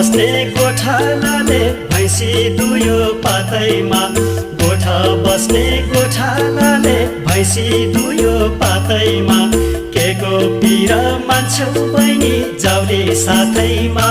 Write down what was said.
बस्ने गोठालाले भैँसी दुयो पातैमा गोठा बस्ने गोठालाले भैँसी दुयो पातैमा के को पिर मान्छौ बहिनी जाउले साथैमा